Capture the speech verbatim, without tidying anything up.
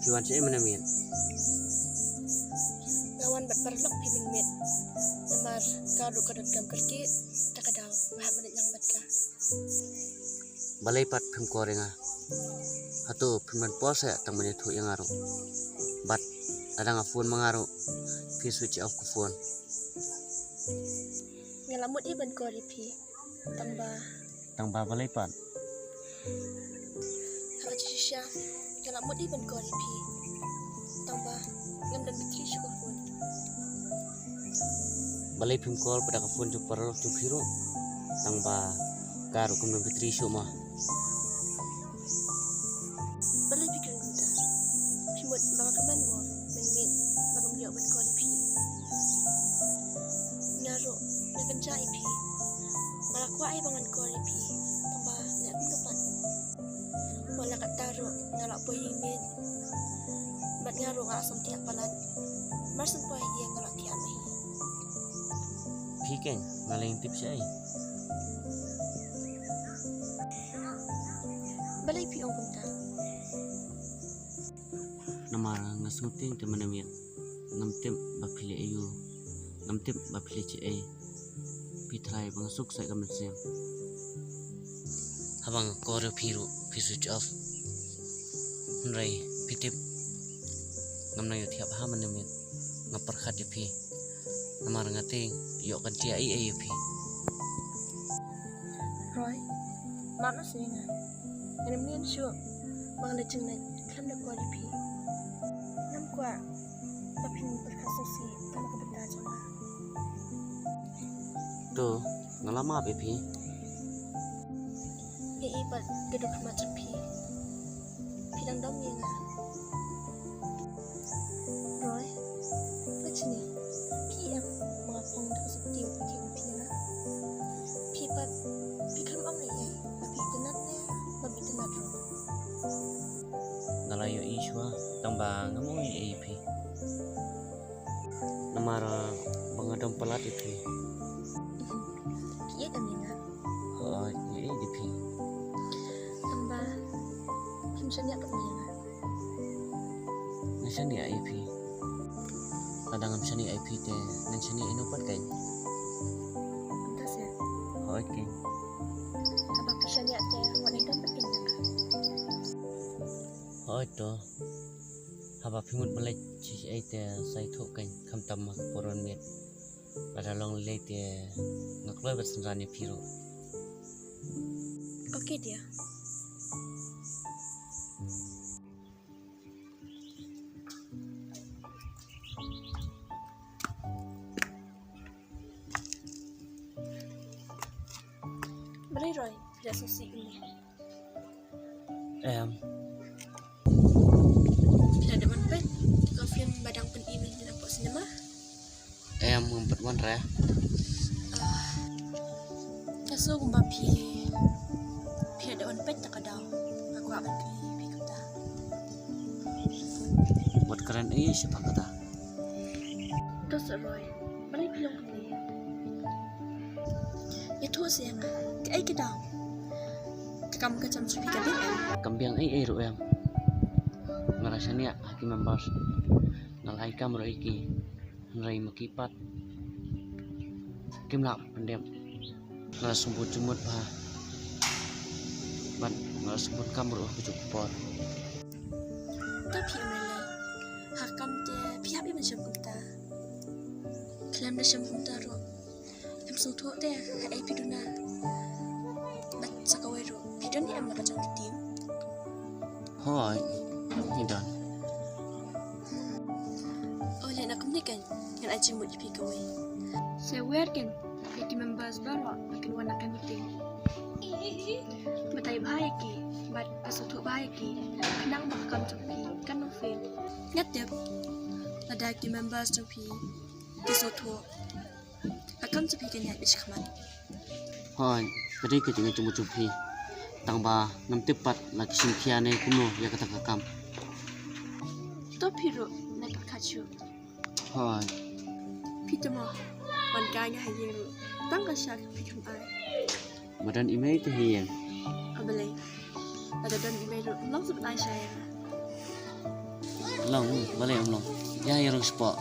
Phi wan shaei mynmiet? Nga wan bad paralok phi mynmiet. Namar ka ruh ka donkam kyrkieh, te ka daw nga hap ban leit lang bad ka. Balei pat phim call ïa nga? Hato phim don por seh tang ban ïathuh ïa nga ruh? Bad lada nga phone ma nga ruh, phi switch off ka phone. Nga la mut ïa ban call ïa phi. Tang ba. Tang ba balei pat? Ha ka jingshisha nga la mut ïa ban call ïa phi. Tang ba ngam don battery shuh ka phone. Balei phim call pat da ka phone jong paralok jong phi ruh? Tang ba ka ruh kam don battery shuh mo. Balei phi kren kumta? Phi mut ba nga kmen mo mynmiet ba ngam ïoh ban call ïa phi? Nga ruh nga kynjah ïa phi. Nga la kwah ïa ba ngan call ïa phi, tang ba leh kumno pat. Wat la katta ruh nga la poi ïa i mei. Bad nga ruh nga la sam thiah palat. Mar shen poi ïa nga la thiah ma hi. Phi keiñ, nga leh tip shaei? Balei phi ong kumta? Namar nga sngewtieng te mynmiet. Ngam tip ba phi leh aïu, ngam tip ba phi leh shaei. Phi tharai ba nga suk seh ka mynsiem. Haba nga call ïa phi ruh phi switch off. Hynrei phi tip, ngam nang ïohthiah bha mynmiet. Nga pyrkhat ïa phi. Namar nga tieng ïoh kan jia ei ei ïa phi. Roy, map noh seh ïa nga. Ngan ym ïeng shuh ba nga leit jingleit khlem da call ïa phi. Ngam kwah ba phin pyrkhat sngewsih tang na ka bynta jong nga. To, nga la map ïa phi. Ïa i pat ka duk khmat jong phi. Phi dang dom ïa nga. Roy, ka jingeh phi em ba nga phong da ka sopti u phi ïa nga. Phi pat phi khlem ong ei ei ba phi itynnad ne ba phi itynnad ruh. Nga la ïohi shuwa tang ba ngam ong ei ei ïa phi. Namar ba nga dom palat ïa phi. Phi ïeit em ïa nga? Hooid, nga ïeit ïa phi. Tang ba phim shaniah kat ïa nga? Nga shaniah ïa phi. Lada ngam shaniah ïa phi te ngan shaniah ïano pat keiñ? Kumta seh? Hooid keiñ. Haba phi shaniah te wat ïadon pat keiñ ïa nga. Hooid to. Haba phi mut ban leit shaei te sa ïathuh keiñ, khamtam ha ka por ban miet. Lada long lei te nga kloi ban synran ïa phi ruh. Okay dear. Balei Roy, phi la sngewsih kumne? Em. Phi la dep wan peit ïa ka film ba dang pynim mynta hapoh cinema? Em, ngam pat wan re. Ah, nga sngew kumba phi, phi la dep wan peit, te ka daw nga kwah ban kylli ïa phi kumta. Wat kren ei ei shaphang kata. To seh Roy, balei phi long kumne? Ïathuh seh ïa nga, kaei ka daw? Ka kam ka jam jong phi ka biang em? Kam biang ei ei ruh em. Nga la shaniah ha ki members. Nga la ai kam ruh ïa ki. Hynrei ma ki pat kim lah pyndep. Nga la sngewbud jingmut bha. Bad nga la sngewbud kam ruh ha kajuh ka por. To phi ym lei lei. Ha kam te phi hap ïa ban shem kumta. Khlem da shem kumta ruh, phim sngewthuh te haei phi duna. Bad sa kawei ruh, phi don ne em la ka jong ka team? Hooid, ngi don. Oh, lehna kumne keiñ, ngan ai jingmut ïa phi kawei. Sa wer keiñ ïa ki members baroh ba kin wan ha ka meeting. Batai bha ïa ki bad pynshai bha ïa ki khnang ba ka kam jong phi kan nang fail. Nga tip lada ki members jong phi ki sngewthuh, ka kam jong phi kan ïaid beit shakhmat. Hooid, ka dei ka jingmut jong phi. Tang ba ngam tip pat la ki shim khia ne kumno ïa kata ka kam. To phi ruh nai pyrkhat shuh. Hooid. Phi te mo, wan kai nga ha ïing ruh tang ka sha ka phi kam ai. Ba don i mei te ha ïing? Ah, balei? Lada don i mei ruh long shu ban ai sha ïa nga. Long, balei ym long? Ïa, ïa rung spah.